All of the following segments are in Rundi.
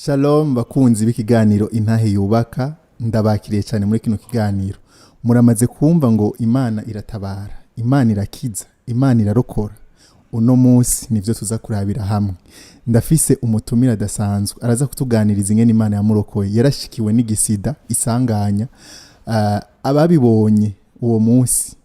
Shalom bakunzi b'ikiganiro Intahe Yubaka, ndabakiriye cyane muri kino kiganiro. Muramaze kumva ngo Imana iratabara, Imana irakiza, Imana irarokora. Uno munsi nivyo tuza kurabira hamwe. Ndafise umutumire adasanzwe, araza kutuganiriza ingene Imana yamurokoye. Yarashikiwe n'igisida, isanganya. Ababibonye uwo munsi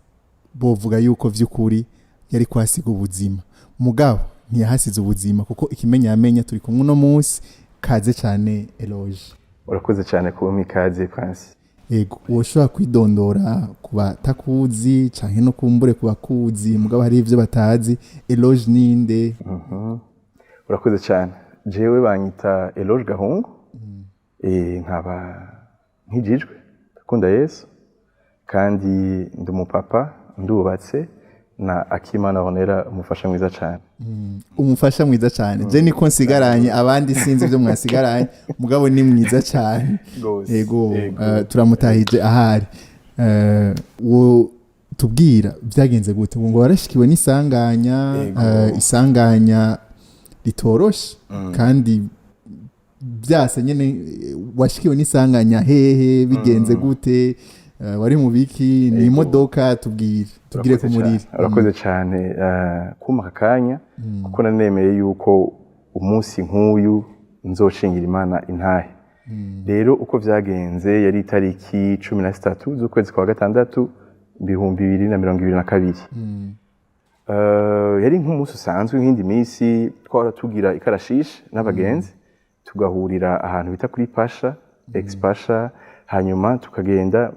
bovuga yuko vy'ukuri yari kwasiga ubuzima, mugabo ntiyahasize ubuzima, kuko ikimenyamenya turi kumwe uno munsi. Kaze cyane, Eloge. Urakoze cyane kubamo ikaze, Prince. Ego, woshobora kwidondora ku batakuzi canke no kumbure ku bakuzi mugabo hari ivyo batazi? Eloge ninde? Urakoze cyane. Jewe banyita Eloge Gahungu, nkaba nkijijwe, ndakunda Yesu, kandi ndi umupapa, ndubatse na Akimana Honera, umufasha mwiza cyane. Umufasha mwiza cyane. Je niko nsigaranye, abandi sinzi ibyo mwasigaranye, mugabo ni mwiza cyane. Gose. Ego. Ego. Turamutahije ahari. Wo tubwira byagenze gute ngo warashikiwe n'isanganya? Ego. Isanganya ritoroshe kandi byasa nyene. Washikiwe n'isanganya hehe? Bigenze gute? Wari mu biki? Ni imodoka? Tubwire ku Urakoze muriri. cyane. Urakoze cyane kumpa aka kanya, kuko nanemeye yuko umunsi nk'uyu nzoshingira Imana intahe. Rero uko vyagenze, yari itariki 13 z'ukwezi kwa gatandatu 2022. Yari nk'umunsi usanzwe nk'indi minsi. Twahora tugira ikarashishi n'abagenzi, tugahurira ahantu bita kuri Pasha, ex Pasha, hanyuma tukagenda.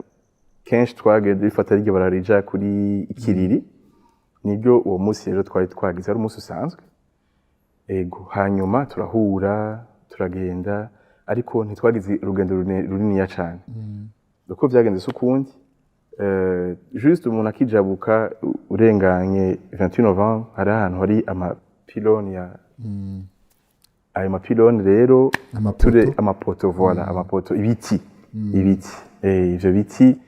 Kenshi twagenda bifata riryo barara rija kuri Ikiriri. Nibyo uwo munsi rero twari twagize, ari umunsi usanzwe. Ego, hanyuma turahura, turagenda, ariko ntitwagize urugendo runiniya cane. Uko vyagenze si ukundi, juste umuntu akijabuka, urenganye 28 novembre, hari ahantu hari amapylônes ya ayo mapylônes rero. Amapoto. Amapoto, voilà, amapoto, ibiti, ivyo biti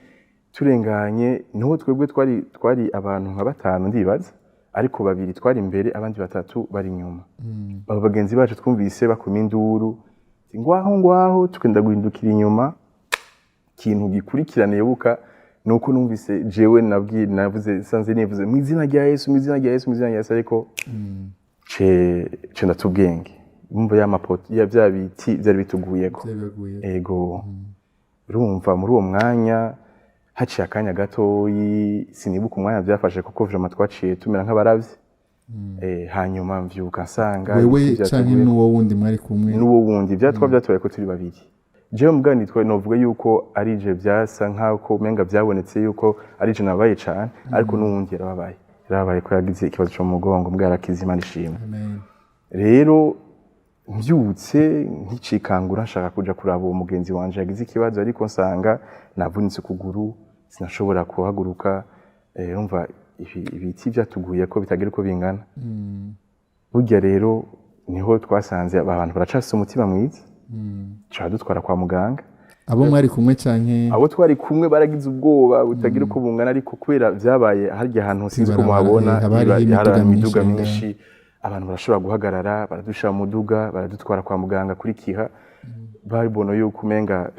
turenganye niho twebwe twari abantu nka batanu ndibaza, ariko babiri twari imbere, abandi batatu bari inyuma. Abo bagenzi bacu twumvise bakoma induru, ngwaho ngwaho, tugenda guhindukira inyuma. Ikintu gikurikirana yobuka nuko numvise jewe nabwiye, navuze, sanze nivuze mu izina rya Yesu, mu izina rya Yesu, mu izina rya Yesu, ariko ce ndata ubwenge. Umva, ya mapoto ya bya biti byari bituguyeko. Ego, urumva muri uwo mwanya haciye akanya gatoyi, sinibuka umwanya byafashe, kuko vraiment twaciye tumera nk'abaravyi. Hanyuma mvyuka nsanga Wewe ibiti canke vyatuguyeko. n'uwo wundi mwari kumwe? N'uwo wundi byatwa byatubaye ko turi babiri. Jewe mugabo nitwa novuga yuko ari je byasa nk'ako umenga byabonetse yuko ari je nabaye cane, ariko n'uwundi yarababaye ko yagize ikibazo cyo mu mugongo, mbwa yarakize, Imana ishimwe. Amen. Rero mbyutse nkicikangura, nshaka kuja kuraba uwo mugenzi wanje yagize ikibazo, ariko nsanga navunitse ukuguru, sinashobora kuhaguruka. Urumva ibiti byatuguye ko bitagira uko bingana. Burya rero niho twasanze aba bantu baracafise umutima mwiza, ca dutwara kwa muganga. Abo mwari kumwe canke? Abo twari kumwe baragize ubwoba butagira uko bungana, ariko kubera vyabaye harya hantu, sinzi ko Ibarabara, muhabona, haba hariho hari imiduga imiduga myinshi. myinshi, abantu barashobora guhagarara, baradushira mu muduga, baradutwara kwa muganga kuri Kiha. Babona yuko umenga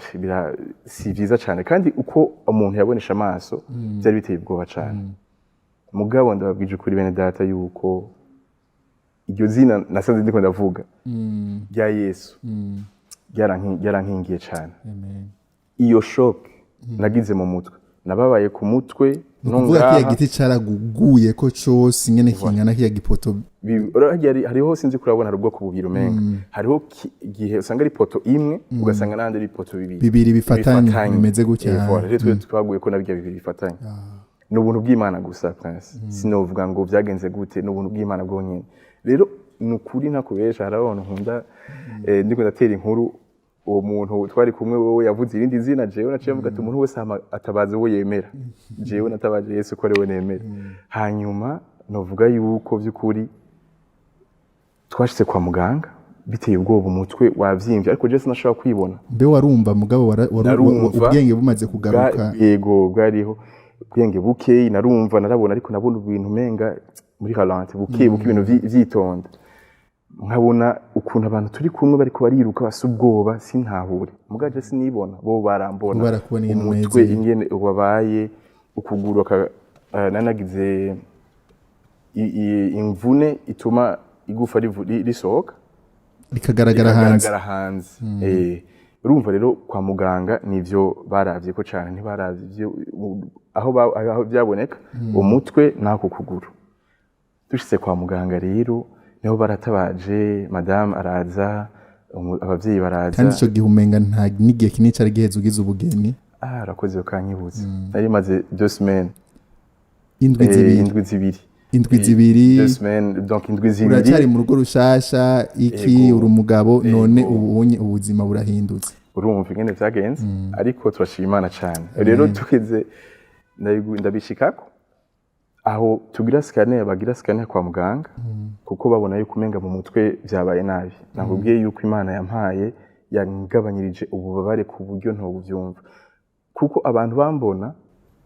si vyiza cane, kandi uko umuntu yabonesha amaso byari biteye ubwoba cane. Mugabo ndababwije ukuri, bene data, yuko iryo zina nasanze ndiko ndavuga rya Yesu ryarankingiye cane. Amen. Iyo choc nagize mu mutwe, nababaye ku mutwe Ni no ukuvuga kiya ngaha. giti caraguguye ko cose ingene kingana, kiya gipoto? Hariho, sinzi kurabona, hari ubwoko bubiri umenga. Hariho igihe usanga ari poto imwe, ugasanga n'ahandi ari poto bibiri. Bibiri bifatanye, bimeze gutya. Voilà. Rero twe twaguye ko nabyo bibiri bifatanye. Ni ubuntu bw'Imana gusa, Prince. Sinovuga ngo byagenze gute, ni ubuntu bw'Imana bwonyene. Rero ni ukuri ntakubesha, hari abantu nkunda, ndiko ndatera inkuru uwo muntu twari kumwe, wowe yavuze irindi zina, jewe naciye mvuga ati umuntu wese atabaza uwo yemera, jewe natabaje Yesu ko ari we nemera. Hanyuma novuga yuko by'ukuri twashitse kwa muganga biteye ubwoba, umutwe wavyimbye, ariko je sinashobora kwibona. Mbe warumva mugabo Narumva. ubwenge bumaze kugaruka? Yego, bwariho ubwenge bukeyi, narumva, narabona, ariko nabona ibintu umenga muri ralenti, buke buke, ibintu vyitonda. Nkabona ukuntu abantu turi kumwe bariko bariruka, basa ubwoba, sintahure. Mugaje sinibona, bo barambona. Bo barakubona ingene umutwe umeze. Ingene wabaye, ukuguru nanagize imvune ituma igufa risohoka rikagaragara hanze. Rikagaragara hanze. Urumva rero kwa muganga nivyo baravye ko cane, ntibaravye aho byaboneka umutwe n'ako kuguru. Dushitse kwa muganga rero niho baratabaje, madame araza, abavyeyi baraza. Kandi ico gihe umenga nta n'igihe kinini cari giheze ugize ubugeni. Ah, urakoze ukanyibutsa, nari maze 2 semaines. Indwi 2. Indwi 2. Indwi 2. 2 semaines, donc indwi 2. Uracyari mu rugo rushasha iki, uri umugabo none, ubu unye ubuzima burahindutse. Urumva ingene vyagenze, ariko turashima Imana cane. Rero tugeze ndabishikako aho tugira scanner, bagira scanner kwa muganga, kuko babona yuko umenga mu mutwe vyabaye nabi. Nakubwiye yuko Imana yampaye, yangabanyirije ububabare ku buryo ntobuvyumva, kuko abantu bambona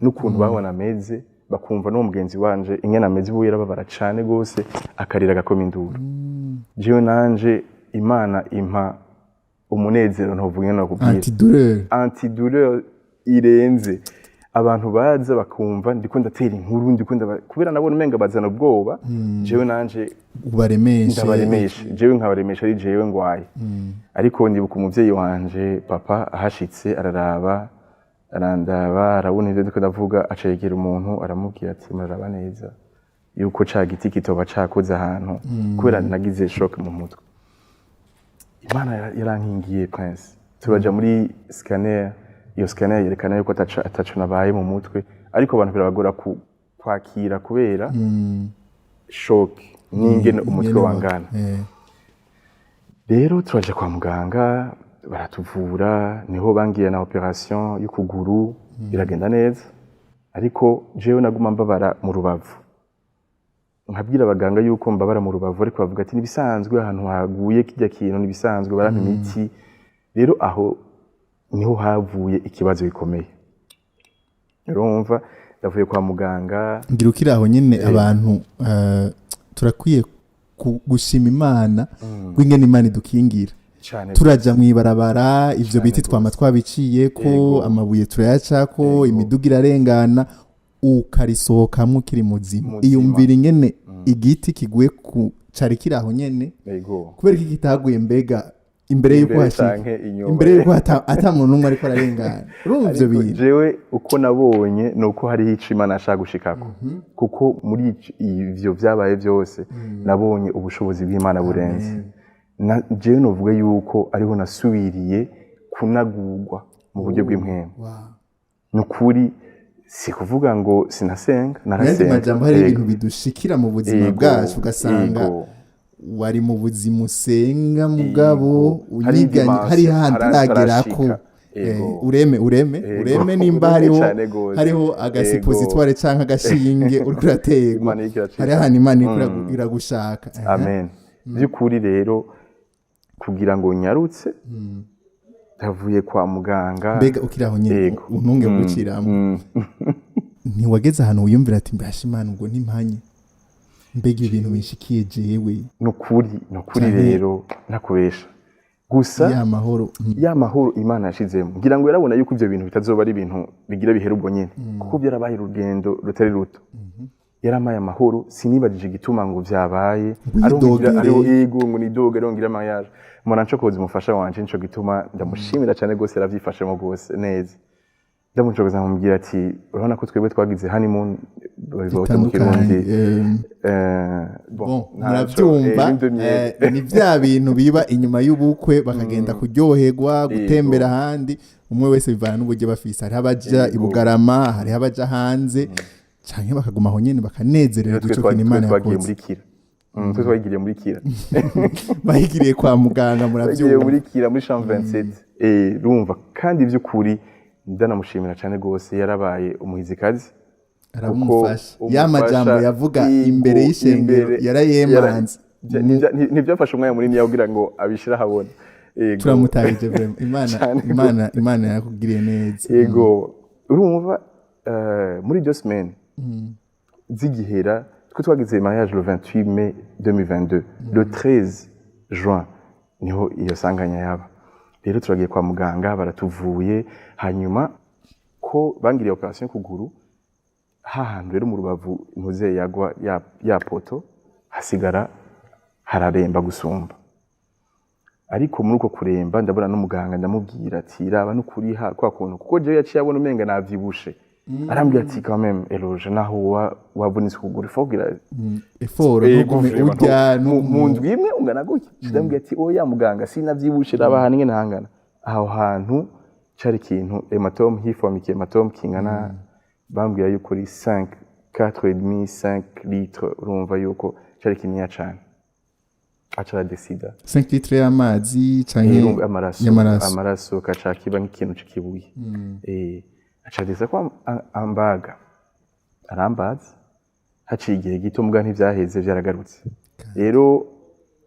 n'ukuntu babona ameze, bakumva n'uwo mugenzi wanje ingene ameze, ubu yarababara cane gose, akarira, agakoma induru. Jewe nanje Imana impa umunezero ntovuga ingene nakubwira. Antidouleur. Antidouleur irenze. Abantu baza bakumva ndiko ndatera inkuru, ndiko kubera nabona umenga bazana ubwoba, jewe nanje ubaremeshe. Ndabaremesha, jewe nkabaremesha ari jewe ngwaye. Ariko ndibuka umuvyeyi wanje, papa, ahashitse araraba, arandaba, arabona ivyo ndiko ndavuga, aca yegera umuntu aramubwira ati: "Muraraba neza yuko ca giti kitoba cakoze ahantu," kubera nagize choc mu mutwe. Imana yarankingiye, Prince. Turaja muri scanner, iyo scanner yerekana yuko ataco nabaye mu mutwe, ariko abantu birabagora kwakira kubera choc n'ingene umutwe Ingene wangana. Rero turaja kwa muganga, baratuvura, niho bangiye na opération y'ukuguru, biragenda neza. Ariko jewe naguma mbabara mu rubavu, nkabwira abaganga yuko mbabara mu rubavu, ariko bavuga ati: "Nibisanzwe, ahantu haguye kirya kintu nibisanzwe." Barampa imiti. Rero aho niho havuye ikibazo gikomeye. Urumva ndavuye kwa muganga. Ngira ukiri aho nyine, abantu turakwiye gushima Imana rw'ingene Imana idukingira. Cane. Turaja mw'ibarabara, ivyo biti twama twabiciye ko, amabuye turayacako, imiduga irarengana, ukarisohokamwo ukiri muzima. Muzima. Iyumvira ingene igiti kiguye ku cari kiri aho nyene, kubera iki kitaguye mbega imbere yuko Imbere hashika canke inyuma. Imbere yuko ata muntu n'umwe ariko ararengana? Urumva ivyo Ariko bintu? jewe uko nabonye ni uko hariho ico Imana ashaka gushikako, kuko muri ivyo vyabaye byose nabonye ubushobozi bw'Imana burenze. Jewe novuga yuko ariho nasubiriye kunagurwa mu buryo bw'impwemu. Ni ukuri, si kuvuga ngo sinasenga. Mu yandi Narasenga. majambo, hari ibintu bidushikira mu buzima bwacu, ugasanga wari mu buzima usenga, mugabo Yego. Hari unyiganye, dimension, hari hahandi hari uragerako. atarashika. Yego. Ureme, ureme, ureme nimba Ureme hariho cane gose. hariho agasupositoire canke agashinge uriko uraterwa. Imana iriko iracika. Hari ahantu Imana iriko iragushaka. Aha. Amen. By'ukuri rero, kugira ngo nyarutse, ndavuye kwa muganga. Mbega ukiri aho nyine, untunge guciramo, ntiwageze ahantu wiyumvira ati: "Mbasha Imana, ubwo ntimpanye, mbega ibintu binshikiye jewe?" Nukuri, nukuri. Rero ntakubesha gusa, ya mahoro. Ya mahoro Imana yashizemo, ngira ngo yarabona yuko ivyo bintu bitazoba ari ibintu bigira bihera ubwo nyene, kuko byarabaye urugendo rutari ruto. Yarampaye amahoro, sinibajije igituma ngo vyabaye. Ngo Ariho ngira- yidogere. Ariho, yego, ngo nidogere, ngo ngire mariage, mbona ncokoza umufasha wanje. Nico gituma ndamushimira cyane gose, yaravyifashemo gose neza. Ndamucokoza, nkamubwira ati: "Urabona ko twebwe twagize honeymoon," babivuga mu Bitandukanye. Kirundi. Bon, Bon, ntaco, murabyumva. Lune de miel. Ni bya bintu biba inyuma y'ubukwe, bakagenda kuryoherwa, gutembera ahandi, umwe wese bivana n'uburyo bafise. Hariho abaja i Bugarama, hariho abaja hanze, canke bakaguma aho nyene bakanezererwa Twe ico kintu Imana twe twagiye yakoze. muri Kira. Twe twagiriye muri Kira. Bayigiriye kwa muganga. Twagiye Murabyumva. muri Kira, muri chambre 27. Urumva kandi by'ukuri ndanamushimira cyane rwose, yarabaye umuhizikazi. Aramufasha. Kuko Ya majambo umufasha yavuga yego, imbere y'ishengero yarayemanze. Ntibyafashe umwanya munini kugira ngo abishire ahabona. Yego. Turamutahije vraiment. Imana Cane. Imana yakugiriye neza. Yego, urumva muri 2 semaines zigihera, twe twagize mariage le 28 mai 2022, le 13 juin niho iyo sanganya yaba. Rero turagiye kwa muganga, baratuvuye. Hanyuma ko bangiriye opération y'ukuguru, hahantu rero mu rubavu ntuze yagwa ya poteau, hasigara hararemba gusumba. Ariko muri uko kuremba ndabona n'umuganga, ndamubwira ati: "Raba n'ukuri ha kwa kuntu," kuko jewe yaciye abona umenga navyibushe. Arambwira ati: "Quand même, Eloge, naho wavunitse ukuguru, faut kugira effort, ntugume urya." Mu ndwi imwe ungana gutya. Ndamubwira ati: "Oya muganga, sinavyibushe, raba ahantu ingene hangana." Aho hantu cari ikintu hématome, hiformikiye hématome kingana, bambwira yuko ari 5, 4,5, 5 litres. Urumva yuko cari kininiya cane. Aca aradesida. 5 litres y'amazi canke Urumva amaraso? Y'amaraso. Amaraso kaca kiba nk'ikintu c'ikibuye. Aca adesida ko ambaga, arambaza. Haciye igihe gito, mbwa ntivyaheze, vyaragarutse. Rero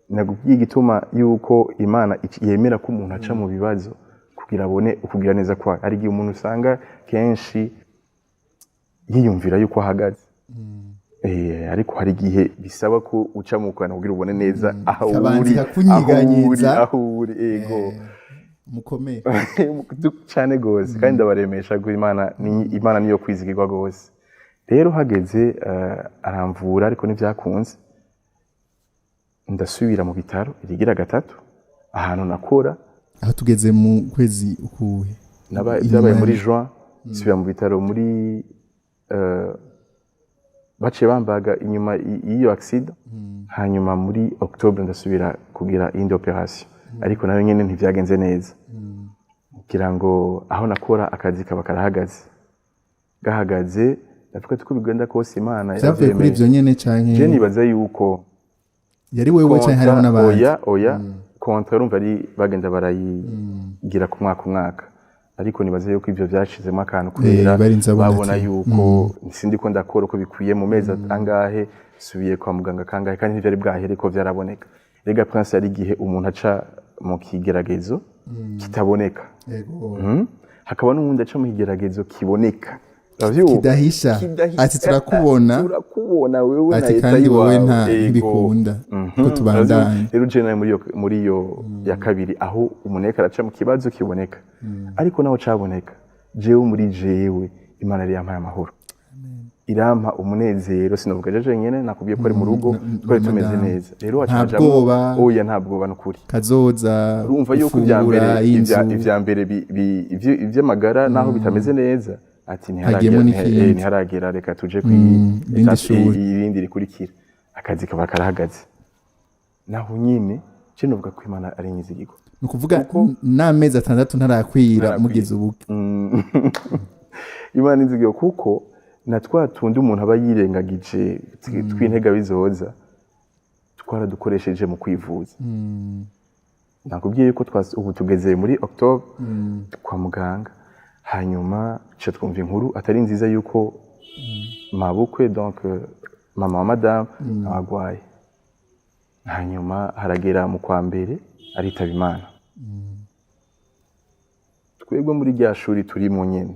nagubwiye igituma yuko Imana yemera ko umuntu aca mu bibazo kugira abone ukugira neza kwayo. Hari igihe umuntu usanga kenshi yiyumvira yuko ahagaze, ariko hari igihe bisaba ko uca mu kantu kugira ubone neza aho Ikabanza uri, ikakunyiganyiza. aho uri, ego. Mukomere. Cyane gose. Kandi ndabaremesha ko Imana ni Imana, niyo kwizigirwa gose. Rero hageze aramvura, ariko ntibyakunze. Ndasubira mu bitaro irigira gatatu ahantu nakora. Aho tugeze mu kwezi ukuhe? Inyuma Byabaye muri juin. Nsubira mu bitaro muri baciye bambaga inyuma y'iyo accident. Hanyuma muri octobre ndasubira kugira iyindi opération, ariko nayo nyene ntivyagenze neza. Kugira ngo aho nakora akazi kaba karahagaze, gahagaze, ndavuga ati: "Uko bigenda kose Imana Vyavuye kuri yaravyemeye." ivyo nyene canke? Je nibaza yuko Yari wewe canke hariho n'abandi? Oya, oya, contrat urumva ari bagenda barayigira ku mwaka umwaka, ariko nibaza yuko ivyo vyashizemo akantu kubera Barinze babona babona ati, yuko sindi ko ndakora uko bikwiye. Mu mezi angahe subiye kwa muganga kangahe, kandi ntivyari bwahere ko vyaraboneka. Rega Prince, yari igihe umuntu aca mu kigeragezo kitaboneka. Hakaba n'uwundi aca mu kigeragezo kiboneka. Uravyumva? Kidahisha. Kidahisha. Ati: "Turakubona." Turakubona wewe na Ati leta kandi wowe y'iwawe. nta ntibikunda ko tubandanya. Rero je nawe muri iyo ya kabiri, aho umuntu ariko araca mu kibazo kiboneka, ariko naho caboneka, jewe muri jewe Imana yari yampaye amahoro, irampa umunezero. Sinavuga jeje nyene, nakubwiye ko ari mu rugo twari na tumeze madamu. neza. Rero Nta hacajamwo bwoba. Oya, nta bwoba nukuri. Kazoza. Urumva yuko ibya mbere Gufungura, inzu. Ivya mbere ivy'amagara naho bitameze neza, ati Hagiyemo ntiharagera. n'ikindi. Ntiharagera, reka tuje ku Irindi shuri. Irindi rikurikira, akazi kaba karahagaze. Naho nyine je novuga ko Imana ari nyizigirwa. Ni ukuvuga n'amezi 6 ntarakwira Ntarakwira. mugeze ubu. Imana inzigiro, kuko na twa tundi umuntu aba yirengagije tw'intega bizoza, twaradukoresheje mu kwivuza. Nakubwiye yuko ubu tugeze muri octobre kwa muganga. Hanyuma ca twumva inkuru atari nziza yuko mabukwe, donc mama wa madame, agwaye. Hanyuma haragera mu kwa mbere aritaba Imana. Twebwe muri rya shuri turimo nyene,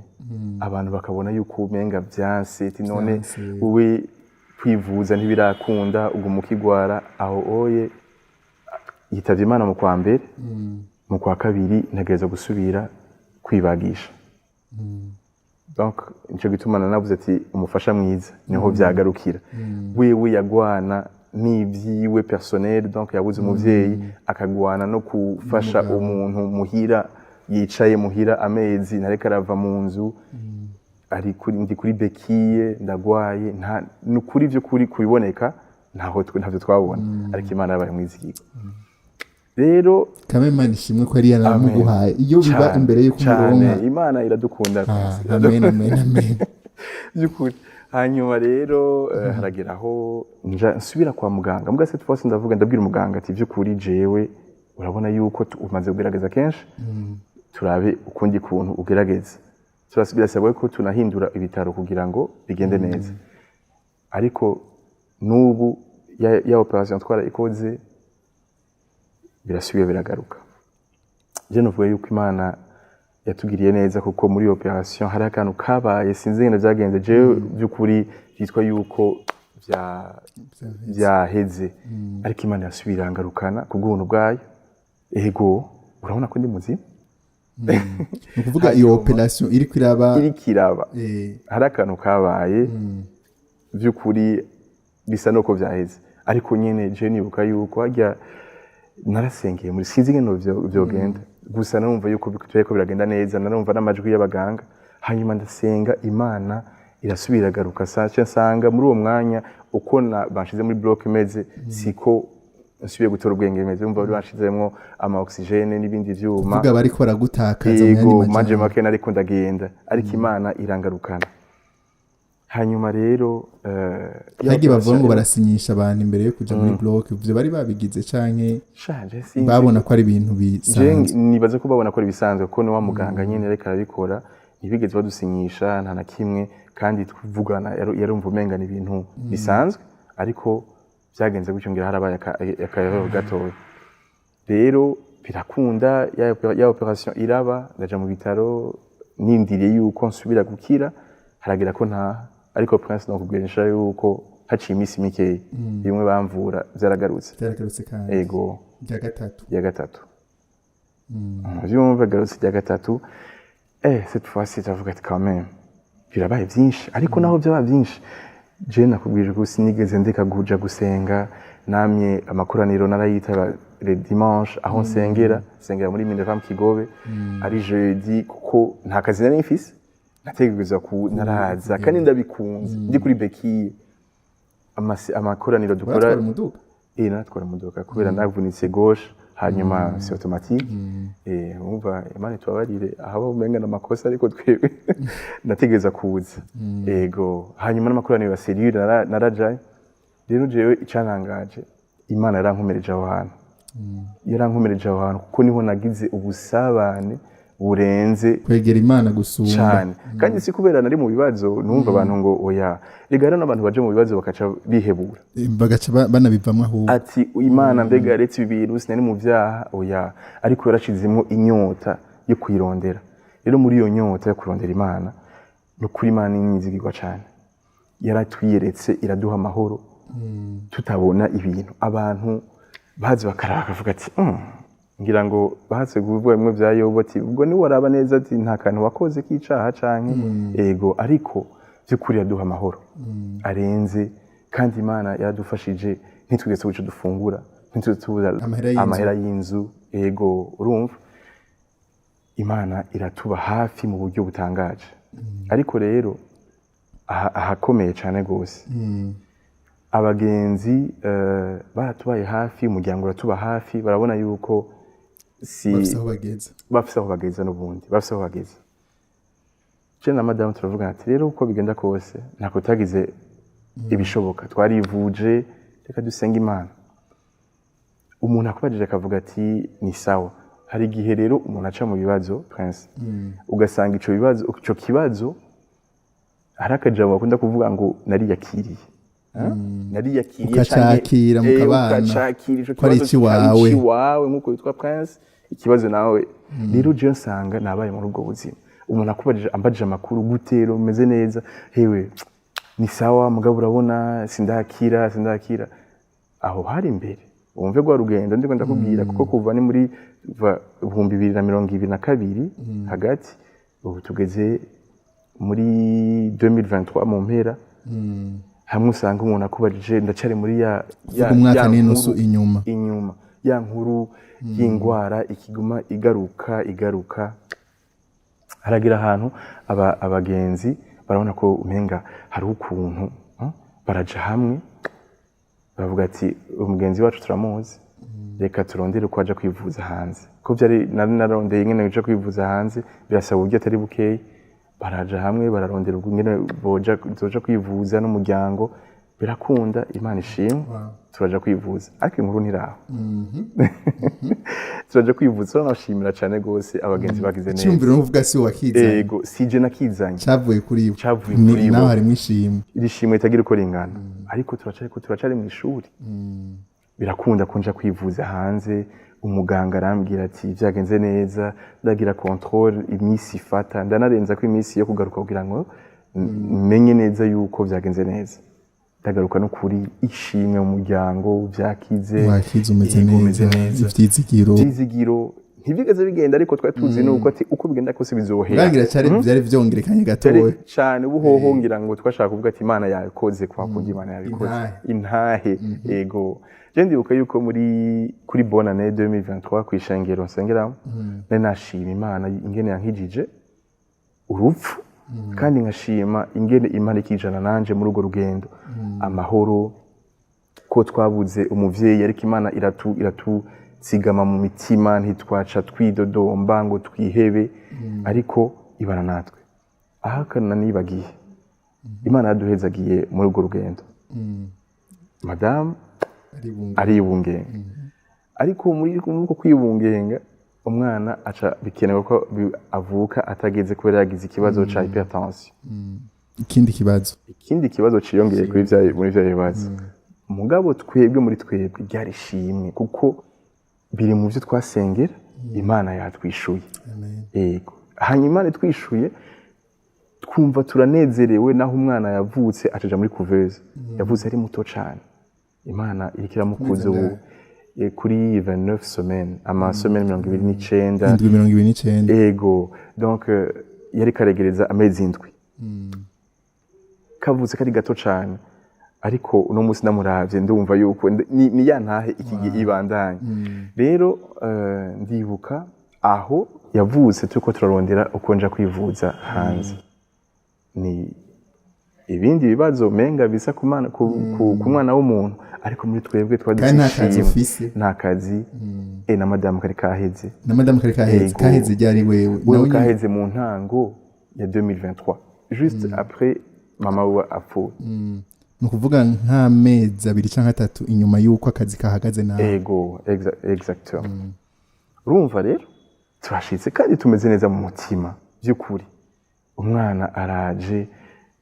abantu bakabona yuko umenga vyanse, ati none Vyanse. wowe kwivuza ntibirakunda, uguma ukigwara aho. Oye, yitavye Imana mu kwa mbere. Mu kwa kabiri ntegereza gusubira kwibagisha. Donc nico gituma nanavuze ati umufasha mwiza niho vyagarukira. Wewe yagwana n'ivyiwe personnel, donc yabuze umuvyeyi, akagwana no gufasha umuntu muhira, yicaye muhira amezi ntareka arava mu nzu, ari kuri ndi kuri béquilles, ndagwaye, nta nukuri vyo kuri kubiboneka ntaho ntavyo twabona, ariko Imana yabaye mwizigirwa rero. Kame, Imana ishimwe ko yari yaramuguhaye. Iyo biba Cane, imbere y'uko cane. umuronka. Imana iradukunda. Amen, amen, amen. By'ukuri. Hanyuma rero haragera aho nja nsubira kwa muganga. Mbwa cette fois ndavuga, ndabwira umuganga ati: "By'ukuri jewe urabona yuko umaze kugerageza kenshi, turabe ukundi kuntu ugerageza." Birasabwa ko tunahindura ibitaro kugira ngo bigende neza. Ariko n'ubu ya opération twarayikoze, birasubiye biragaruka. Je novuga yuko Imana yatugiriye neza, kuko muri iyo opération hari akantu kabaye, sinzi ingene vyagenze. Jewe by'ukuri vyitwa yuko vyaheze, ariko Imana yasubiye irangarukana kubw'ubuntu bwayo. Ego, urabona ko ndi muzima. Ni ukuvuga iyo opération iriko iraba? Iriko iraba. Hari akantu kabaye, by'ukuri bisa nuko vyaheze, ariko nyene je nibuka yuko harya narasengeye muri, sinzi ingene vyogenda, gusa narumva yuko biriko biragenda neza, narumva n'amajwi y'abaganga. Hanyuma ndasenga, Imana irasubira iragaruka. Saca nsanga muri uwo mwanya uko banshize muri bloc imeze, siko nsubiye gutora ubwenge meze, umva bari banshizemwo ama oxygène n'ibindi vyuma. Kuvuga bariko baragutakaza mu yandi Yego, maje majambo. Make nariko ndagenda, ariko Imana irangarukana. Hanyuma rero Hagiye bavuga ngo barasinyisha abantu imbere yo kuja muri bloc, ivyo bari babigize canke Shaje, sinzi. babona ko ari ibintu Je bisanzwe? nibaza ko babona ko ari ibisanzwe, kuko ni wa muganga nyene ariko arabikora, ntibigeze badusinyisha nta na kimwe, kandi tuvugana yarumva umenga ni ibintu bisanzwe, ariko byagenze gutyo, ngira harabaye akayabo gatoya. Rero birakunda, ya opération iraba, ndaja mu bitaro nindiriye yuko nsubira gukira, haragira ko ntaha. Ariko Prince, nokubwirisha yuko haciye iminsi mikeyi, bimwe bamvura vyaragarutse. Byaragarutse kandi? Ego. Rya gatatu? Rya gatatu. Vyumva, garutse rya gatatu. Cette fois-ci ndavuga ati quand même birabaye byinshi, ariko naho byaba byinshi, je nakubwije ko sinigeze ndeka kuja gusenga. Namye amakoraniro narayitaba le dimanche, aho nsengera, nsengera muri Minerva mu Kigobe, ari jeudi, kuko nta kazi nari mfise, nategerezwa ku naraza kandi ndabikunze, ndi kuri béquille. Amakoraniro dukora. Uratwara umuduga? Natwara imodoka kubera navunitse gauche, hanyuma c'est automatique. Umva, Imana itubabarire aho umenga n'amakosa, ariko twebwe nategereza kuza. Ego, hanyuma n'amakoraniro ya cellule narajayo. Rero jewe icantangaje, Imana yarankomereje aho hantu, yarankomereje aho hantu, kuko niho nagize ubusabane burenze. Kwegera Imana gusumba. Cyane, kandi si kubera nari mu bibazo. Numva abantu ngo oya, rega rero n'abantu baje mu bibazo bakaca bihebura. Bagaca banabivamwo ahubwo. Ati Imana mbega yaretse ibi bintu, sinari mu byaha, oya, ariko yarashizemo inyota yo kuyirondera. Rero muri iyo nyota yo kurondera Imana, ni ukuri Imana inyizigirwa cyane, yaratwiyeretse, iraduha amahoro tutabona ibintu. Abantu bazi bakaraba bakavuga ati ngira ngo bahatse kuvuga bimwe bya Yobu, ati ubwo ni waraba neza, ati nta kantu wakoze k'icaha canke. Ego, ariko by'ukuri yaduha amahoro arenze, kandi Imana yaradufashije, ntitwigeze tubura ico dufungura, ntitwigeze tubura amahera y'inzu. Amahera y'inzu. Ego, urumva Imana iratuba hafi mu buryo butangaje. Ariko rero ahakomeye cyane rwose, abagenzi baratubaye hafi, umuryango uratuba hafi, barabona yuko si bafise aho bageze. Bafise aho bageza, n'ubundi bafise aho bageza. Je na madamu turavuga ati rero uko bigenda kose, ntako tutagize ibishoboka, twarivuje, reka dusenge Imana. Umuntu akubajije akavuga ati ni sawa. Hari igihe rero umuntu aca mu bibazo, Prince, ugasanga ico kibazo, hari akajambo bakunda kuvuga ngo nariyakiriye. Nariyakiriye. Ukacakira mukabana. Ukacakira ico ko ari kibazo iciwawe. Ari iciwawe nk'uko witwa Prince, ikibazo nawe. Rero jewe nsanga nabaye muri ubwo buzima, umuntu akubajije, ambajije amakuru, gutero meze neza, hewe ni sawa, mugabo urabona sindakira, sindakira. Aho hari imbere, wumve rwa rugendo ndiko ndakubwira, kuko kuva ni muri 2022 hagati, ubu tugeze muri 2023 mu mpera, hamwe usanga umuntu akubajije ndacari muri ya kuvuga umwaka ya n'inusu nkuru inyuma. Inyuma ya nkuru y'ingwara ikiguma igaruka igaruka. Haragira ahantu abagenzi barabona ko umenga hariho ukuntu, baraja hamwe bavuga ati umugenzi wacu turamuzi, reka turondere uko aja kwivuza hanze, ko byari nari narondeye ingene uja kwivuza hanze birasaba uburyo atari bukeyi. Baraja hamwe bararondera ingene boja zoja kwivuza n'umuryango, birakunda, Imana ishimwe. Turaja kwivuza, ariko inkuru ntiraho. Turaja kwivuza, turanashimira cyane rwose abagenzi bagize neza. Icyumviro n'uvuga si wakizanye? Ego, sije nakizanye. Cyavuye kuri bo. Cavuye kuri bo. Naho harimo ishimwe. Iri shimwe ritagira uko ringana, ariko turacari mu ishuri. Birakunda ko nja kwivuza hanze, umuganga arambwira ati byagenze neza, ndagira contrôle iminsi ifata, ndanarenza ko iminsi yo kugaruka kugira ngo menye neza yuko byagenze neza. Ndagaruka no kuri ishimwe mu muryango, vyakize. Wakize, umeze Yego, umeze neza. Neza. Ivyizigiro. Ivyizigiro ntibyigeze bigenda, ariko twari tuzi nuko ati uko bigenda kose bizohera. Urangira cyari byari vyongerekanye gatoya. Cyari cane ubuhoho, ngira ngo twashaka kuvuga ati Imana yabikoze, kwa kundi Imana yabikoze. Intahe. Intahe, ego. Je ndibuka yuko muri kuri bonne année 2023, kw'ishengero nsengeramo, nari nashima Imana ingene yankijije urupfu, kandi nkashima ingene Imana ikijana nanje muri urwo rugendo, amahoro, ko twabuze umuvyeyi ariko Imana iratuzigama mu mitima, ntitwaca twidodomba ngo twihebe, ariko ibana natwe. Ahakana nibagiye, Imana yaduhezagiye muri urwo rugendo, madamu Aribunga. aribungenga, ariko muri uko kwibungenga umwana aca bikenewe ko avuka atageze kubera yagize ikibazo ca hypertension. Ikindi kibazo. Ikindi kibazo ciyongeye kuri vya muri vya bibazo. Mugabo twebwe muri twebwe ryari ishimwe, kuko biri mu byo twasengera, Imana yatwishuye. Amen. Yego, hanyuma Imana itwishuye, twumva turanezerewe, naho umwana yavutse acaja muri couveuse. Yavutse ari muto cane, Imana iriko iramukuza ubu kuri 29 semaines, ama semaine 29. Indwi 29. Ego, donc yari karegereza amezi 7. Kavutse kari gato cane, ariko uno munsi ndamuravye ndumva yuko ni ya ntahe iki gihe ibandanye. Rero ndibuka aho yavutse turiko turarondera uko nja kwivuza hanze, ni ibindi bibazo menga bisa ku mwana w'umuntu, ariko muri twebwe twari Kandi nta dufise kazi ishimwe. ufise. Nta kazi, na madamu kari kaheze. Na madamu kari kaheze. Ego. Kaheze ryari wewe? Wewe? Nawe nyene? Kaheze mu ntango ya 2023, juste après mama we apfuye. Ni ukuvuga nk'amezi 2 cyangwa 3 inyuma y'uko akazi kahagaze nawe. Ego, exactement. Urumva rero turashitse kandi tumeze neza mu mutima by'ukuri, umwana araje,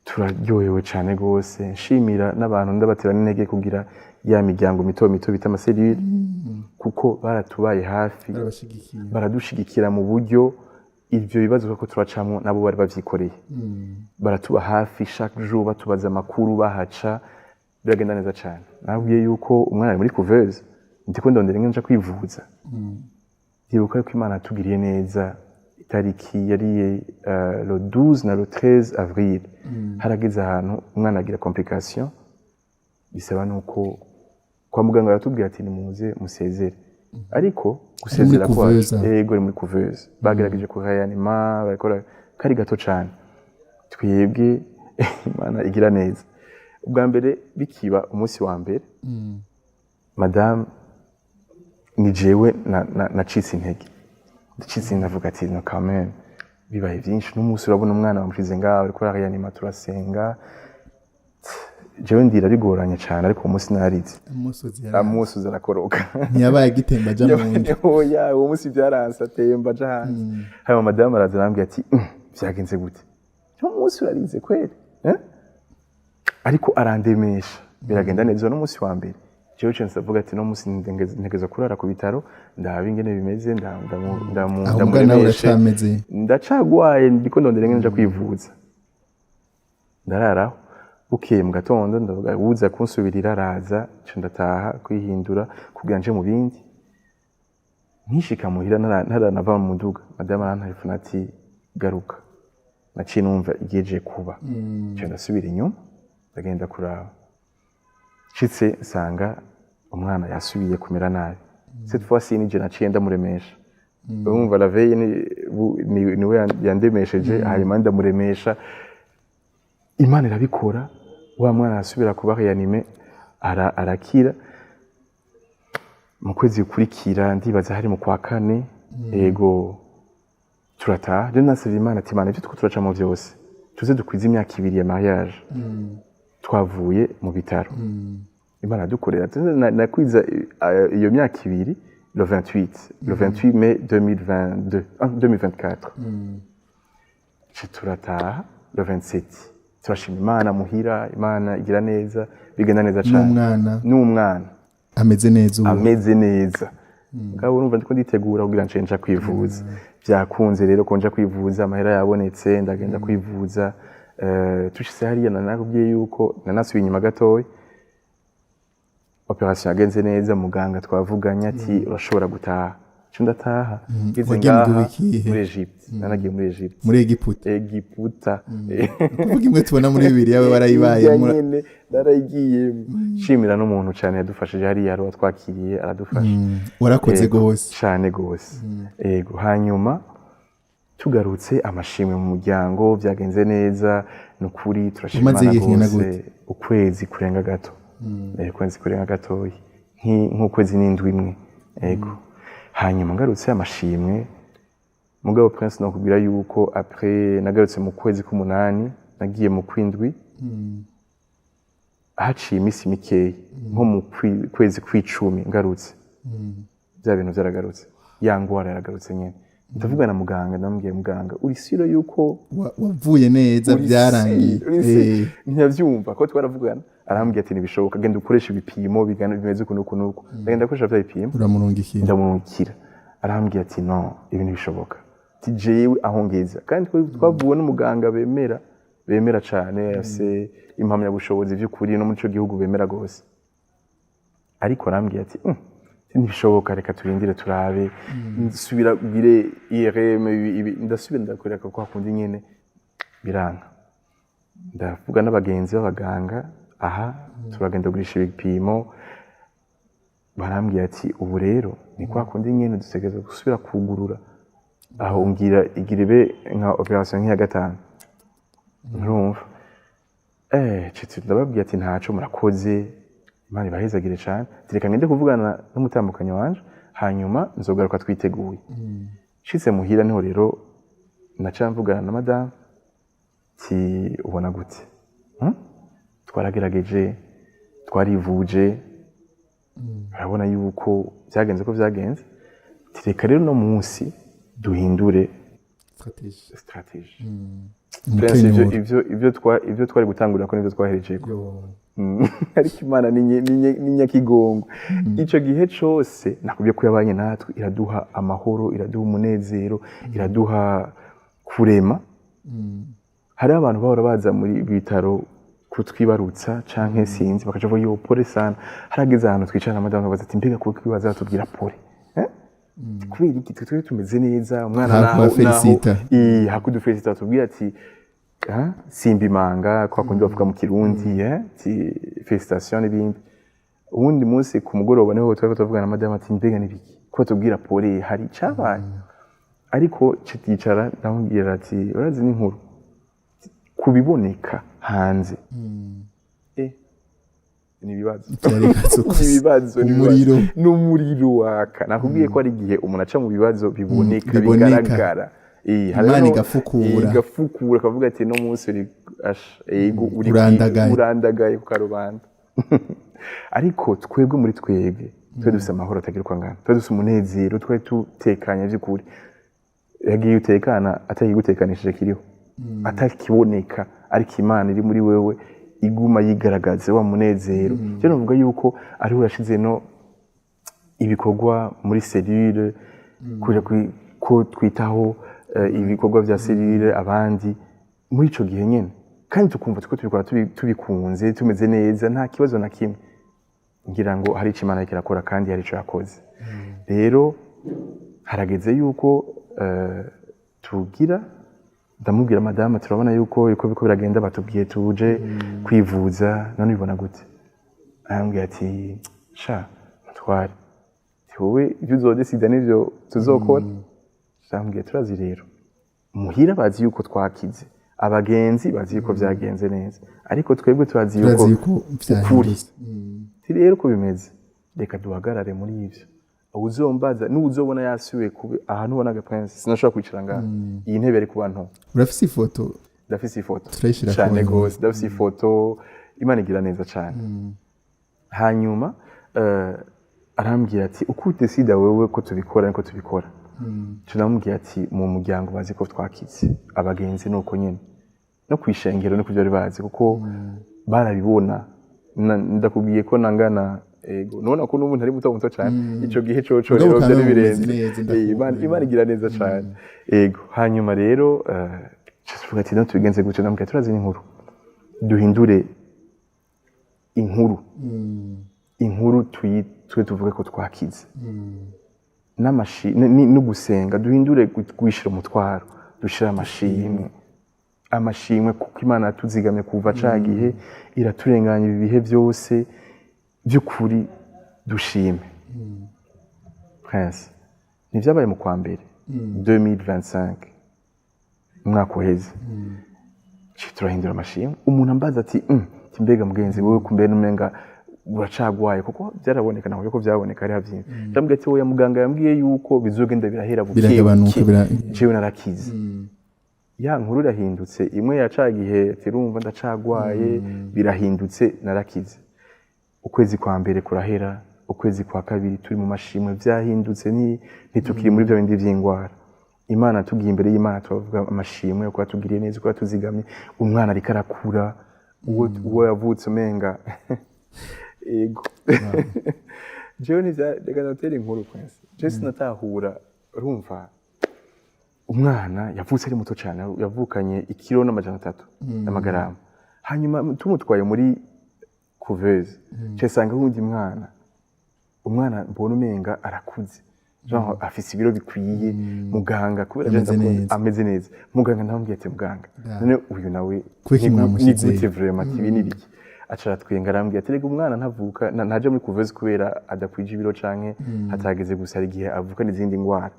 turaryohewe cyane rwose. Nshimira n'abantu, ndabatera n'intege kugira ya miryango mito mito bita ama cellules, kuko baratubaye hafi. Barabashigikiye. Baradushigikira mu buryo ibyo bibazo ko turacamo nabo bari bavyikoreye, baratuba hafi chaque jour, batubaza amakuru, bahaca, biragenda neza cyane. Nabwiye yuko umwana ari muri couveuse, ndiko ndondera ingene nja kwivuza. Ndibuka yuko Imana yatugiriye neza, itariki yari le 12 na le 13 avril, harageze ahantu umwana agira complication, bisaba nuko kwa muganga baratubwira ati nimuze musezere, ariko gusezera Muri kwacu couveuse. Yego, ari muri couveuse. Bagerageje kuhayanima, barakora, kari gato cane. Twebwe Imana igira neza, ubwa mbere bikiba, umunsi wa mbere, madame ni jewe nacitse intege, ndacitse, ndavuga ati no, quand même bibaye byinshi n'umunsi urabona umwana bamushize ngaho, ariko arayanima, turasenga, jewe ndira bigoranye cyane, ariko uwo munsi narize. Amosozi yari Amosozi arakoroka. Ntiyabaye agitemba aja mu nda. Oya, uwo munsi byaranse, atemba aja hanze. Hanyuma madamu araza arambwira ati "Vyagenze gute? Uwo munsi urarize kweli, eh?" Ariko arandemesha, biragenda neza. Uwo n'umunsi wa mbere jewe nca ndavuga ati no munsi ntegeza kurara ku bitaro, ndaba ingene bimeze, Aho mbwa nawe ndamuremeshe. Uracameze. Ndacagwaye, ndiko ndondera ingene nja kwivuza. Ndararaho, bukeye mu gatondo ndavuga uza kunsubirira araza, nca ndataha kwihindura kugira nje mu bindi. Nkishika muhira, ntaranava mu muduga, madamu arantelefona ati garuka. Naciye numva igejeje kuba, nca ndasubira inyuma, ndagenda kuraba. Nshitse nsanga umwana yasubiye kumera nabi. Cette fois ci nije naciye ndamuremesha. Urumva la veille niwe yandemesheje, hanyuma ndamuremesha. Imana irabikora, wa mwana arasubira kuba réanimé, arakira. Mu kwezi gukurikira, ndibaza hari mu kwa kane, ego, turataha. Rero nasabye Imana ati Imana, ibyo turiko turacamo vyose, tuze dukwize imyaka 2 ya mariage twavuye mu bitaro. Imana dukorera nakwiza iyo myaka 2 le 28, le 28 mai 2022, ah, 2024. Ca turataha le 27, turashima Imana muhira, Imana igira neza, bigenda neza cane. N'umwana? N'umwana. Ameze neza ubu? Ameze neza. Mugabo urumva ndiko nditegura kugira nce nja kwivuza. Byakunze rero ko nja kwivuza, amahera yabonetse, ndagenda kwivuza. Tushitse hariya, nanakubwiye yuko nanasubiye inyuma gatoya. Opération yagenze neza, muganga twavuganye ati urashobora gutaha. Nca ndataha. Ngeze Wagiye mu ngaha gihugu ikihe? Muri Egypte, nanagiye muri Egypte. Muri Egiputa? Egiputa. Kuvuga imwe tubona muri Bibiliya, we warayibaye? Irya nyene narayigiyemo. Nshimira n'umuntu cyane yadufashije hariya, hari uwatwakiriye aradufasha. Warakoze Yego, gose. Cane gose, yego. Hanyuma tugarutse, amashimwe mu muryango, byagenze neza, ni ukuri turashima Umaze Imana igihe kingana gose. gute? Ukwezi kurenga gato. Ukwezi kurenga gatoyi, nk'ukwezi n'indwi imwe, yego. Hanyuma ngarutse, amashimwe. Mugabo Prince, nokubwira yuko après nagarutse mu kwezi k'umunani, nagiye mu kwindwi, haciye iminsi mikeyi, nko mu kwezi kw'icumi ngarutse, bya bintu byaragarutse, ya ngwara yaragarutse nyene. Ndavuga na muganga, ndamubwiye: "Muganga, uri sûr yuko Wavuye neza, uri byarangiye?" sûr, uri sûr?" Ntiyavyumva ko twaravugana. Arambwira ati ntibishoboka, genda ukoreshe ibipimo bigana bimeze uku n'uku n'uku. Ndagenda ndakoresha vya bipimo. Uramurungikira? Ndamurungikira. Arambwira ati no, ibi ntibishoboka, ati jewe aho ngeza kandi twavuwe n'umuganga bemera cane, afise impamyabushobozi vy'ukuri, no muri ico gihugu bemera gose. Ariko arambwira ati ntibishoboka, reka turindire turabe, nsubira ugire IRM ibi." Ndasubira ndakorera kwa kundi nyene, biranka. Ndavuga n'abagenzi b'abaganga aha, turagenda kugurisha ibipimo, barambwira ati ubu rero ni kwa kundi nyene, dutegerezwa gusubira kugurura aho, ngira igira ibe nka opération nk'iya gatanu, nturumva. Citse ndababwira ati ntaco, murakoze, Imana ibahezagire cane. Ati reka ngende kuvugana n'umutambukanyi wanje, hanyuma nzogaruka twiteguye. Nshitse muhira, niho rero naca mvugana na madamu ti ubona gute? Twaragerageje, twarivuje, urabona yuko byagenze ko byagenze. Ati reka rero no munsi duhindure Stratégie. Stratégie. Prince, ivyo Umukenyuro. ivyo twari gutangurira ko nivyo twaherejeko. Yo. Ariko Imana ni nyakigongo. Ico gihe cose nakubwiye ko yabanye natwe, iraduha amahoro, iraduha umunezero, iraduha kurema. Hariho abantu bahora baza muri bitaro kutwibarutsa canke sinzi, bakaca bavuga yo pole sana. Harageze ahantu twicara na madamu, baza ati mbega kuko baza batubwira pole, eh? Kubera iki? Twe twari tumeze neza, umwana Haku naho bafelicita. Hakudufelicita, batubwira ati ah, simba imanga, kwa kundi bavuga mu Kirundi, ati félicitations n'ibindi. Uwundi munsi ku mugoroba niho twari tuvugana na madamu ati mbega nibiki ko batubwira pole, hari icabaye? Ariko ticara ndamubwira ati urazi n'inkuru kubiboneka hanze, ni ibibazo. Byari ibibazo gusa. Ni ibibazo, ni ibibazo. Umuriro. Ni umuriro waka. Nakubwiye ko hari igihe umuntu aca mu bibazo biboneka, Biboneka. bigaragara. Hari Imana igafukura. Igafukura, akavuga ati no munsi uri ego uri Urandagaye. Urandagaye ku karubanda. Ariko twebwe muri twebwe twari dufise amahoro atagira uko angana, twari dufise umunezero, twari tutekanye by'ukuri. Yagiye utekana atakigutekanishije kiriho, atakiboneka, ariko Imana iri muri wewe iguma yigaragaza wa munezero. Rero navuga yuko ariwe yashize no ibikorwa muri cellule, kuja ko twitaho ibikorwa vya cellule abandi muri ico gihe nyene, kandi tukumva tuko tubikora tubikunze, tumeze neza, nta kibazo na kimwe. Ngira ngo hari ico Imana iriko irakora kandi hari ico yakoze. Rero harageze yuko tugira, ndamubwira madamu, turabona yuko uko biko biragenda, batubwiye tuje kwivuza, none ubibona gute? Arambwira ati sha mutware, ati wowe ibyo uzodesida nivyo tuzokora. Ndamubwira turazi rero muhira bazi yuko twakize, abagenzi bazi yuko byagenze neza, ariko twebwe turazi yuko Turazi yuko ukuri vyahindutse. Ati rero uko bimeze, reka duhagarare muri ivyo, uzombaza n'uzobona yasubiye kubi ahantu ubonaga. Prince, sinashobora kwicara ngaha, iyi ntebe yari kuba nto. Urafise ifoto? Ndafise ifoto. Turayishira Cane ku gose, ndafise ifoto. Imana igira neza cane. Hanyuma arambwira ati uko udesida wewe ko tubikora niko tubikora. Tunamubwira ati mu muryango bazi ko twakize, abagenzi nuko nyene, no kwishengero niko byari bazi, kuko barabibona. Ndakubwiye ko nangana, ego nubona ko n'ubu ntari muto muto cyane. Ico gihe coco Mugabo rero ukaba byari mumeze birenze. neza, ndakumva. Imana igira neza cyane, ego. Hanyuma rero Tuvuga ati: "No tubigenze gutyo." Ndamubwira: "Turazi n'inkuru, duhindure inkuru, inkuru tuyi twe tuvuge ko twakize n'amashi no gusenga, duhindure gushira umutwaro, dushire amashimwe, amashimwe, kuko Imana yatuzigamye kuva ca gihe, iraturenganya ibi bihe byose. By'ukuri dushime." Prince, ntivyabaye mu kwa mbere 2025, umwaka uheze. Ci turahindura amashimwe. Umuntu ambaza ati: ati mbega mugenzi wewe, kumbe n'umenga uracagwaye?" Kuko byaraboneka, naho ko byaboneka ari havyimvye. Ndamubwira ati: "Oya, muganga yambwiye yuko bizogenda birahera buke Biragabanuka, buke. bira Jewe narakize." Ya nkuru irahindutse, imwe ya ca gihe ati: "Urumva ndacagwaye," birahindutse: "Narakize." Ukwezi kwa mbere kurahera, ukwezi kwa kabiri turi mu mashimwe, vyahindutse, ntitukiri muri bya bindi vy'ingwara. Imana, tugiye imbere y'Imana, turavuga amashimwe ko yatugiriye neza, ko yatuzigamye. Umwana ariko arakura, uwo yavutse umenga ego. Jewe ntivya, reka ndatere inkuru, Prince. Jewe sinatahura. Urumva, umwana yavutse ari muto cyane, yavukanye ikiro n'300 n'amagarama. Hanyuma tumutwaye muri couveuse, nsanga wundi mwana, umwana mbona umenga arakuze, genre afise ibiro bikwiye. Muganga, kubera je Ameze neza. Ameze neza. Muganga ndamubwiye ati: "Muganga, none uyu nawe Kuki mwamushizeyo? Ni gute vraiment? Ati ibi ni biki?" Aca aratwenga, arambwira ati: "Rega umwana ntavuka ntaja muri couveuse kubera adakwije ibiro canke hatageze gusa, hari igihe avukana izindi ngwara."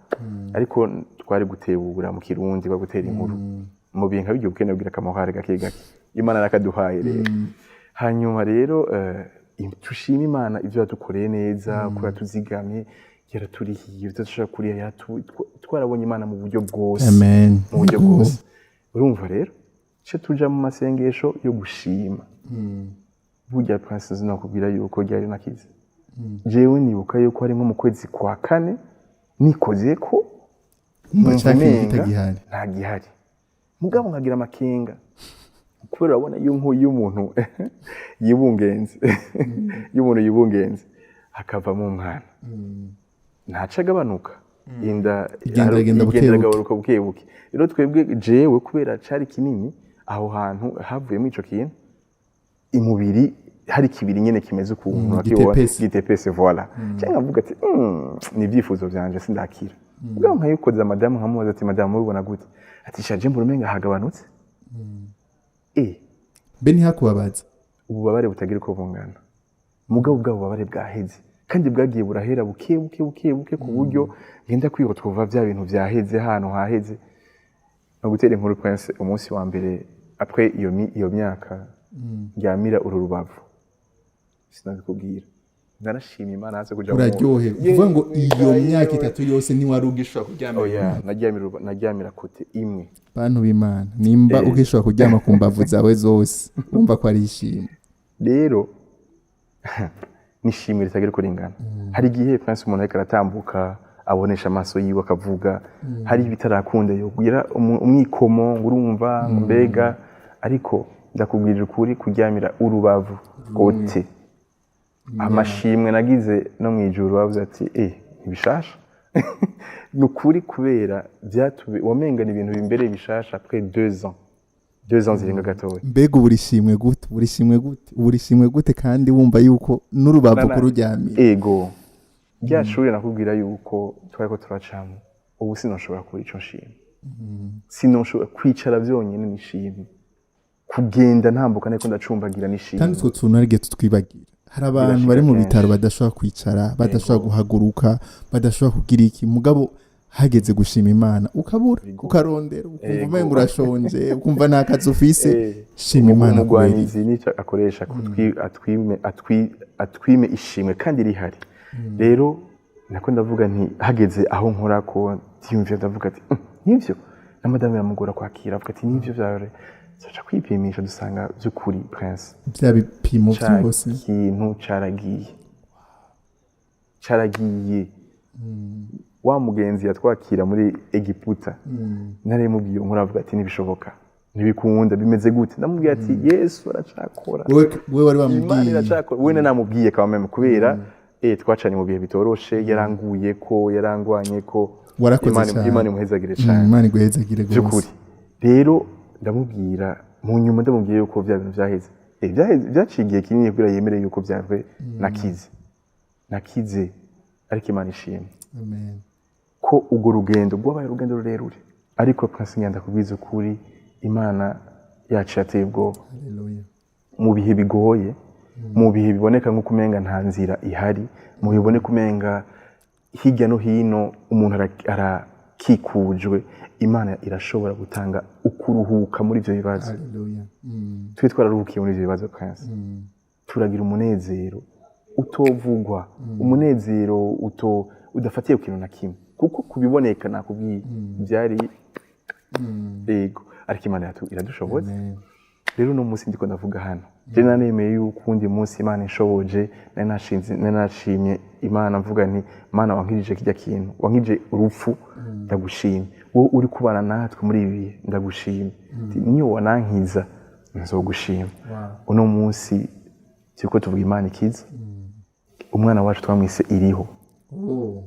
Ariko twari gutebura mu Kirundi, bagutera inkuru mu bihe nka bijya, ubukene bugira akamahare gake gake. Imana yarakaduhaye rero. Hanyuma rero tushima Imana ibyo yadukoreye neza, ko yatuzigamye, yaraturihiye ibyo tudashobora kuriha, twarabonye Imana mu buryo bwose, Amen. mu buryo bwose. Urumva rero, ce tuja mu masengesho yo gushima. Burya Prince, nakubwira yuko ryari nakize. Jewe nibuka yuko hari nko mu kwezi kwa kane nikoze ko Umva numva ca kintu umenga kitagihari. Nta gihari, mugabo nkagira amakenga, kubera urabona iyo umuntu yibungenze, iyo umuntu yibungenze hakavamo umwana, ntaca agabanuka inda. Igenda iragenda buke igenda buke. Iragabanuka buke buke. Rero twebwe, jewe kubera cari kinini, aho hantu havuyemo ico kintu, imubiri hari kibiri nyene kimeze ukuntu, urakibona? Gitepese. Gitepese, voilà. Cyangwa nkavuga ati: ni ibyifuzo vyanje, sindakira." Mugabo nkayikoza madamu, nkamubaza ati: "Madamu, ubibona gute?" Ati: "Shaje, mbona umenga hagabanutse." Mbe ntihakubabaza? Ububabare butagira uko bungana, mugabo bwa bubabare bwaheze, kandi bwagiye burahera buke buke buke buke, ku buryo ngenda kwihuta kuva bya bintu vyaheze, hano haheze. No gutera inkuru, Prince, umunsi wa mbere après iyo myaka ndyamira uru rubavu, sinabikubwira, narashimye Imana haze kuja mu Uraryohewe kuvuga ngo iyo myaka 3 yose ntiwari ugishobora kuryama? Oya, naryamira côté imwe. Bantu b'Imana, nimba ugishobora kuryama ku mbavu zawe zose, wumva ko ari ishimwe. Rero nishimwe ritagira uko ringana. Hari igihe, Prince, umuntu ariko aratambuka, abonesha amaso yiwe, akavuga, hari ibitarakunda, yogira umwikomo ngo urumva ngo mbega. Ariko ndakubwirira ukuri, kuryamira urubavu côté, amashimwe nagize no mu ijuru bavuze ati: "Eh, ntibishasha." Ni ukuri, kubera byatube wamenga ni ibintu bimbereye bishasha après 2 ans, 2 ans zirenga gatoya. Mbega ubu rishimwe gute, ubu rishimwe gute, ubu rishimwe gute, kandi wumva yuko n'urubavu kururyamira? Ego, rya shuri nakubwira yuko twariko turacamo, ubu sinoshobora kubura ico nshima, sinoshobora kwicara byonyine nishimye, kugenda ntambuka nariko ndacumbagira nishimye. Kandi utwo tuntu hari igihe tutwibagira. Hari abantu Birashika bari mu kenshi. bitaro badashobora kwicara, badashobora guhaguruka, badashobora kugira iki, mugabo hageze gushima Imana ukabura, ukarondera, ukumva umenga urashonje, ukumva nta kazi ufise. Shima Imana kubera iki? Umugwanizi nicyo akoresha, atwime ishimwe kandi rihari. Rero nako ndavuga nti hageze aho nkora ko ndiyumvira, ndavuga ati: nivyo." Na madamu biramugora kwakira, avuga ati: "Nivyo vyawe." Tuca kwipimisha, dusanga by'ukuri, Prince, Bya bipimo ca byose kintu caragiye, caragiye. Wa mugenzi yatwakira muri Egiputa, nari mubwiye inkuru, avuga ati: "Ntibishoboka, ntibikunda, bimeze gute?" Ndamubwiye ati: "Yesu aracakora." Wewe wari Imana wamubwiye? iracakora. We namubwiye quand même, kubera twacanye mu bihe bitoroshe, yaranguye ko yarangwanye ko. Warakoze Imana cyane. Imana imuhezagire cyane. Imana iguhezagire By'ukuri rwose. Rero Ndamubwira mu nyuma, ndamubwiye yuko vya bintu vyaheze. Vyaheze, vyaciye igihe kinini kugira yemere yuko vyave. Nakize, nakize, ariko Imana ishimwe Amen. ko urwo rugendo rwabaye urugendo rurerure, ariko Prince, ngenda kubwiza ukuri, Imana yacu yateye ubwoba. Hallelujah. Mu bihe bigoye, mu bihe biboneka nk'uko umenga nta nzira ihari, mu bihe biboneka umenga hirya no hino umuntu arakikujwe, Imana irashobora gutanga ukuruhuka muri ibyo bibazo. Hallelujah. Twe twararuhukiye muri ibyo bibazo, Prince. Turagira umunezero utovugwa, umunezero uto udafatiye ku kintu na kimwe, kuko kubiboneka nakubwiye byari yego, ariko Imana iradushoboza. Amen. Rero uno munsi ndiko ndavuga hano, je nanemeye yuko uwundi munsi Imana inshoboje, nari nashinze, nari nashimye Imana, mvuga nti: "Mana wankirije kirya kintu, wankirije urupfu, ndagushimye. Wowe uri kubana natwe muri ibi bihe, ndagushimye. Ati, niyo wanankiza nzogushima." Uno munsi turiko tuvuga Imana ikiza. Umwana wacu twamwise Iriho. Oh.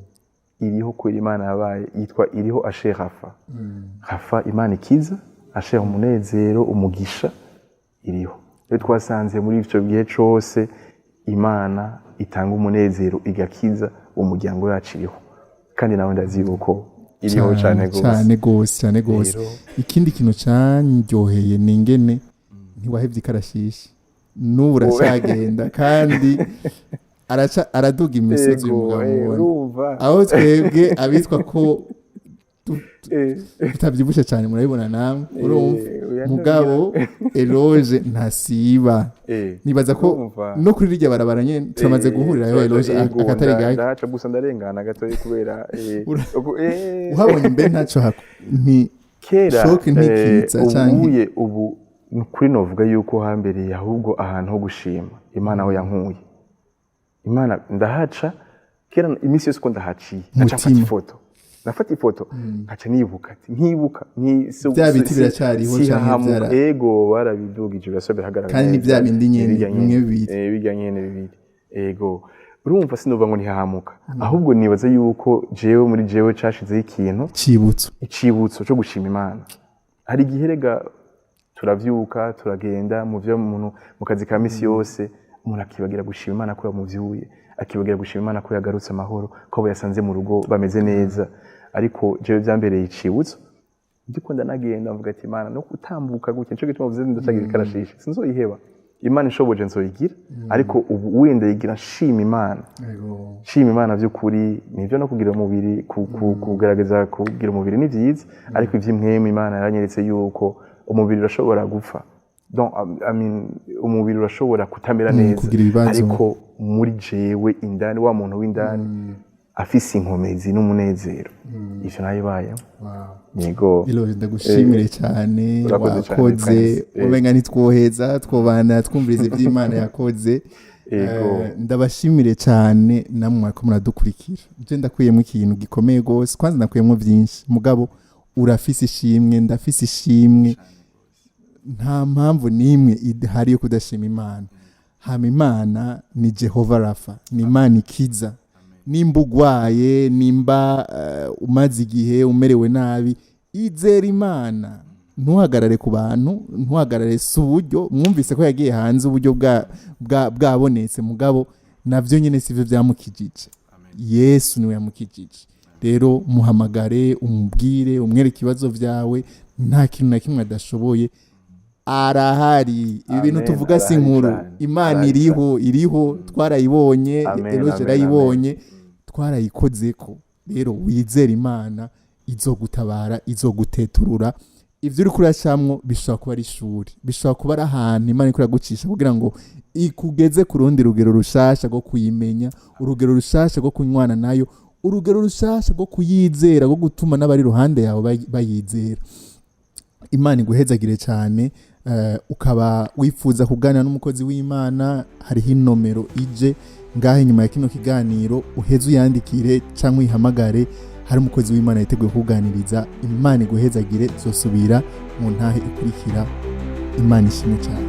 Iriho kubera Imana yabaye, yitwa Iriho Asher Rafa. Rafa, Imana ikiza, Asher, umunezero, umugisha, Iriho. Rero twasanze muri icyo gihe cose Imana itanga umunezero, igakiza umuryango yacu, iriho. Kandi nawe ndazi yuko iriho cyane gose. Cyane gose, cyane gose. Ikindi kintu candyoheye ni ingene ntiwahevye ikarashishi, n'ubu uracyagenda kandi araca araduga imisozi uyu mugabo mubona. Urumva. Aho twebwe abitwa ko tutabyibushe cyane, murabibona namwe, urumva. Oya. Mugabo Eloge ntasiba. Nibaza ko Urumva. no kuri rirya barabara nyene turamaze guhurirayo, Eloge, akatari gake. Ndahaca gusa, ndarengana gatoya kubera Uhabonye mbe ntaco nti kera shock ntikiza canke ubuye ubu ni ukuri novuga yuko hambereye ahubwo ahantu ho gushima Imana aho yankuye. Imana, ndahaca kera iminsi yose uko ndahaciye naca mfata Mutima. ifoto, nafata ifoto nkaca nibuka ati nkibuka Bya biti biracyariho canke sihahamuka. Ego, barabidugije, birasubira birahagarara Kandi ni neza. bya bindi nyene, Bijya bimwe nyene. bibiri. Bijya nyene bibiri, ego. Urumva, sinuva ngo ntihahamuka, ahubwo nibaza yuko jewe muri jewe cashizeho ikintu Cibutso. icibutso cyo gushima Imana. Hari igihe rega turavyuka, turagenda mu vyo umuntu mu kazi ka misi yose, umuntu akibagira gushima Imana ko yamuvyuye, akibagira gushima Imana ko yagarutse amahoro, ko abo yasanze mu rugo bameze neza. Ariko jewe vyambereye icibutso, ndiko ndanagenda mvuga ati: "Imana, no gutambuka gutya." Nico gituma mvuze ndacagira ikarashishi, sinzoyiheba. Imana ishoboje nzoyigira, ariko ubu wenda yigira nshima Imana, nshima Imana by'ukuri. Nibyo, no kugira umubiri, kugerageza kugira umubiri ni byiza, ariko iby'impwemu Imana yaranyeretse yuko umubiri urashobora gupfa. Donc, I mean, umubiri urashobora kutamera neza, kugira ibibazo. ariko muri jewe indani, wa muntu w'indani afise inkomezi n'umunezero, ivyo nabibayemo. Yego. Eloge, ndagushimire cyane. Urakoze cyane, Wakoze. Prince. Umenga ntitwoheza, twobana twumviriza iby'Imana yakoze. Yego. Ndabashimire cyane namwe mwariko muradukurikira. Je ndakuyemo ikintu gikomeye gose, kwanza ndakuyemo byinshi. Mugabo urafise ishimwe, ndafise ishimwe. Nta mpamvu n'imwe ihari yo kudashima Imana. Hama Imana ni Jehova Rafa, ni Imana ikiza. Nimba ugwaye, nimba umaze igihe umerewe nabi, izera Imana, ntuhagarare ku bantu, ntuhagarare. Si uburyo, mwumvise ko yagiye hanze uburyo bwabonetse, mugabo navyo nyine sivyo byamukijije. Yesu niwe yamukijije. Rero muhamagare, umubwire, umwereke ibibazo byawe. Nta kintu na kimwe adashoboye, arahari. Ibi bintu Amen, tuvuga si arahari inkuru. cyane. Imana Arahari. iriho, iriho, twarayibonye. Amen, Eloge amen, yarayibonye, twarayikozeko. Rero wizere Imana, izogutabara, izoguteturura. Ibyo uri kuracamwo bishobora kuba ari ishuri, bishobora kuba ari ahantu Imana iri kuragucisha kugira ngo ikugeze ku rundi rugero rushasha rwo kuyimenya, urugero rushasha rwo kunywana nayo, urugero rushasha rwo kuyizera, rwo gutuma n'abari iruhande yawe bayizera. Imana iguhezagire cyane. Ukaba wifuza kuganira n'umukozi w'Imana, hariho inomero ije ngaho inyuma ya kino kiganiro, uheze uyandikire cyangwa uyihamagare. Hari umukozi w'Imana yiteguye kuganiriza. Imana iguhezagire. Tuzosubira mu ntahe ikurikira. Imana ishimwe cyane.